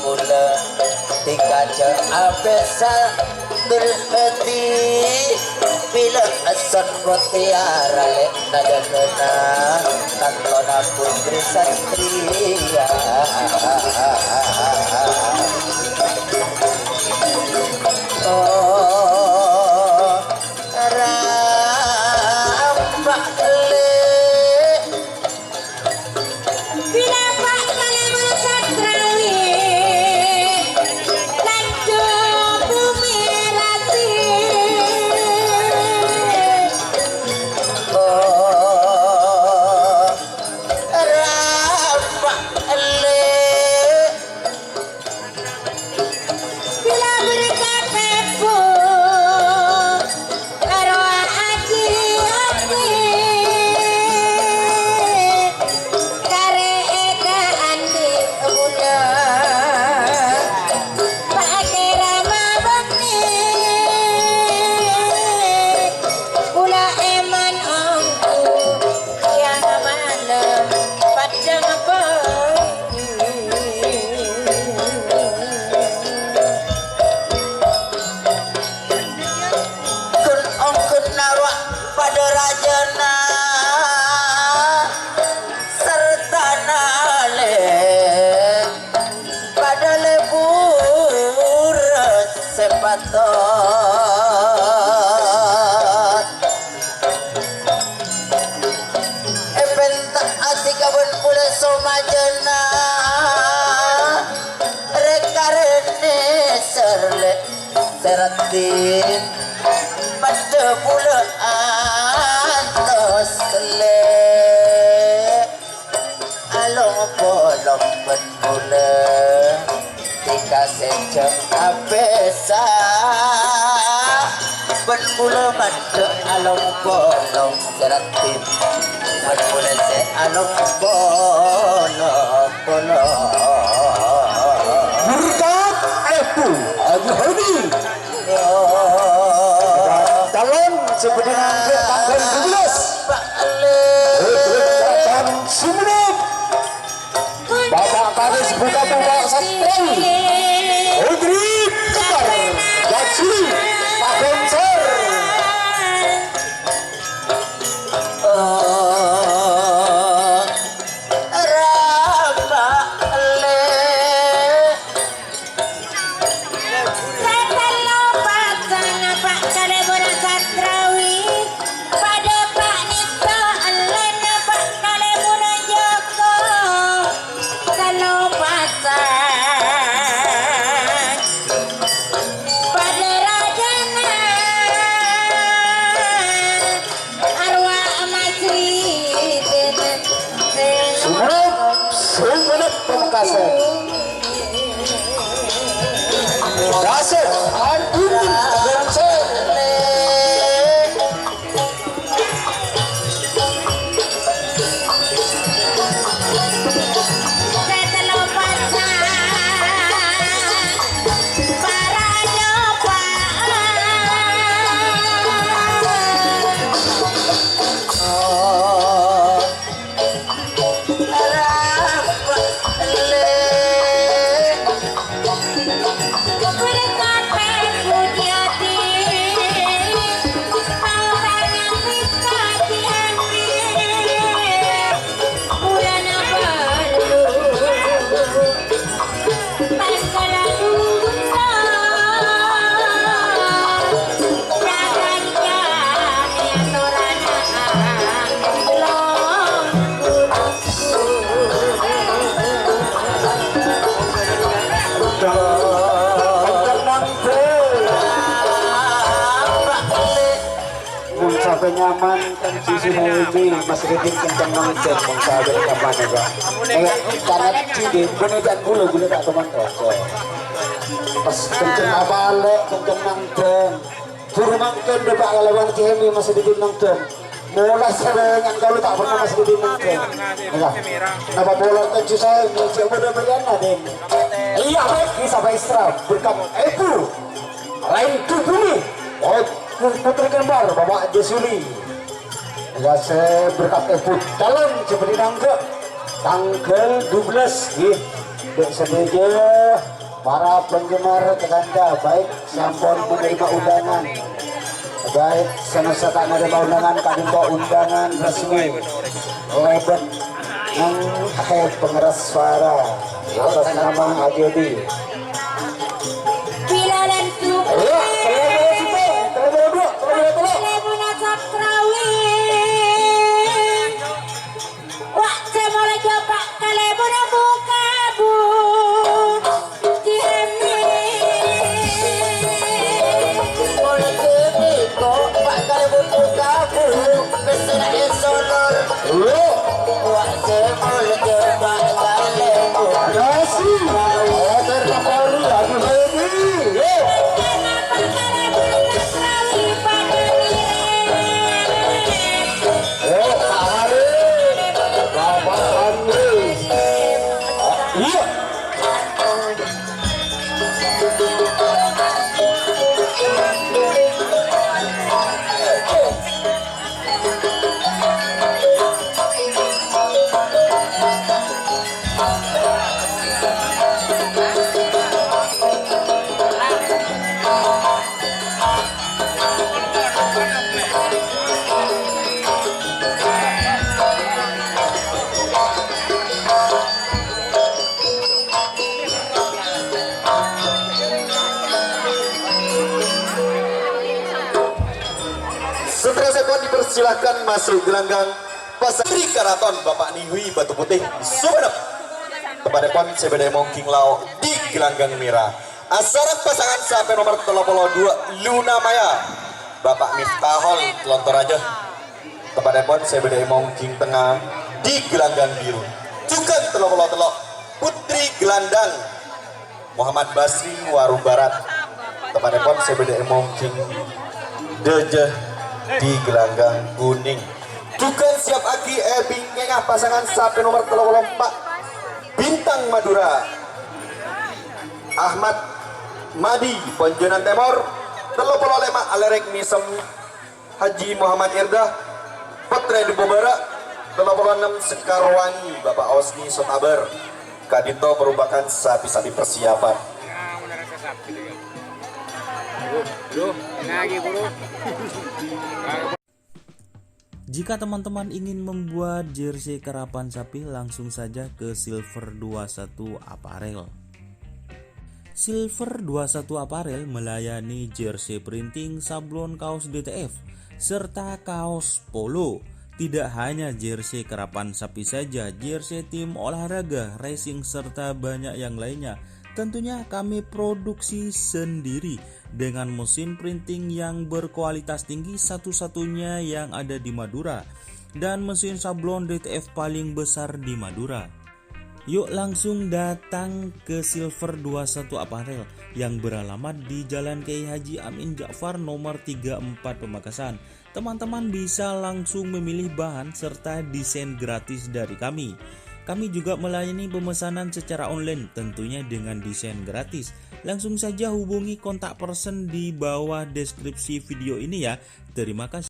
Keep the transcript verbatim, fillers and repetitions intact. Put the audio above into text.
Kaulâ dhika jhâ' abâsa durhâti, bilâ èssot mutiara lè' naddhâna, tantona putri satriya. Oh, rapa' lè'. Bilâ pa' kalèbur satrawi, landhu bhumè rati. Oh, rapa' lè'. Bilâ berkat èbhu, arowa aji-oji, karè èkaandi' bulâ, pakè rama bânnè, bulâ èman ongghu, siang malem paddhâng bhâi. Ghun-ongghunna rowa padâ rajâna, sartana lè' padâ lebur sè patot. Èpènta'aghi ka bân bulâ somajâna, rè-karè nèser lè' sè raddhin, maddhâ bulâ antos lè'. Along-polong bân bulâ, dhika sè jhâ' abâsa. Bân bulâ maddhâ along-polong sè raddhin, bân bulâ sè along-polong-polong. Berkat èbhu Haji Hadi. Calon sè bâdhi ngangghuy tangghâl dua belas. Putri Keraton Sumenep. Bapak Kadis Buka Buka Satreng. Putri Kembar Gajuli Pagonser. Oh, rapa' lè'. Sè tello pasang pa' kalèbur satrawi, padâ pa' nèto ellèna pa' kalèbur joko. Tello pasang padâ rajâna. Arwah Mas Ridin Sumenep, Sumenep Pamekasan. Dasar, aduh, dasar. Mon sampè' nyaman, kan sisi mau itu, Mas Ridin kenceng nangkep, mon sampè' nyaman, ya, Pak. Eh, sangat sih, deh. Bukan itu, gula, gula tak teman, kok. Pas kenceng apa, Le? Kenceng nangkep. Buru mangkèn, Bapak, kalawan Ki Hemi, Mas Ridin nangkep. Mola sarengan kalau tak pernah, Mas Ridin nangkep. Ya. Napa pola kan susah, ini coba udah berian, Ding. Iya, baik, bisa, Pak Isra. Berkat Ibu. Lain tubuh nih. Oh, putri kembar, Bapak Jasuli. Ya, saya berkat Ibu. Calon seperti nangkep. Tanggal dua belas, nggih. Duk sadhâjâ para penggemar Kekanta, baik sampun menerima undangan, baik sè ta' nerima undangan, ka'dinto undangan resmi lèbât neng, eh, pengeras suara atas nama A J D. Bilâ lèntu. Ayo, terlebih dahulu, terlebih dahulu, terlebih dahulu. Lèbuna Sakrawi. Wa' sè molja pa' kalèbuna buka, Bu. Jimmy. Molja biko pa' kalèbuna buka, Bu. Pèssèna èsonor. Wa' sè molja pa' kalèbuna. Kasih. Oke, kembali lagi, baby. Yo. Yo, Pak Haris. Bapak Haris. Iya. Seterusnya dipersilahkan masuk gelanggang Pasar Karaton Bapak Niwi Batu Putih Sumenep. Tempatèpon sè bâdâ è mongging lao' di gelanggang mèra. Asareng pasangan sapè nomer tello polo dua Luna Maya, Bapak Miftahol Lontoraja. Tempatèpon sè bâdâ è mongging tengnga di gelanggang biru. Jhughân tello polo tello', Putri Gelandang, Muhammad Basri, Warung Barat. Tempatèpon sè bâdâ è mongging dâjâ di gelanggang kuning. Jhughân siap aghi è bingkèngnga pasangan sapè nomer tello polo empa', Bintang Madura. Ahmad Madi, Ponjânan Tèmor, tello polo lèma' alèrèk mèsem Haji Muhammad Irda, Petrè Dubbo Bârâ', tello polo ennem Sekar Wangi, Bapak Osni Sotabar. Ka'dinto merupakan sapi-sapi persiapan. Jika teman-teman ingin membuat jersey karapan sapi, langsung saja ke Silver dua satu Apparel. Silver dua satu Apparel melayani jersey printing, sablon kaos D T F, serta kaos polo. Tidak hanya jersey karapan sapi saja, jersey tim olahraga, racing, serta banyak yang lainnya. Tentunya kami produksi sendiri dengan mesin printing yang berkualitas tinggi, satu-satunya yang ada di Madura, dan mesin sablon D T F paling besar di Madura. Yuk langsung datang ke Silver dua satu Apparel yang beralamat di Jalan Kiai Haji Amin Ja'far nomor tiga empat Pamekasan. Teman-teman bisa langsung memilih bahan serta desain gratis dari kami. Kami juga melayani pemesanan secara online, tentunya dengan desain gratis. Langsung saja hubungi kontak person di bawah deskripsi video ini ya. Terima kasih.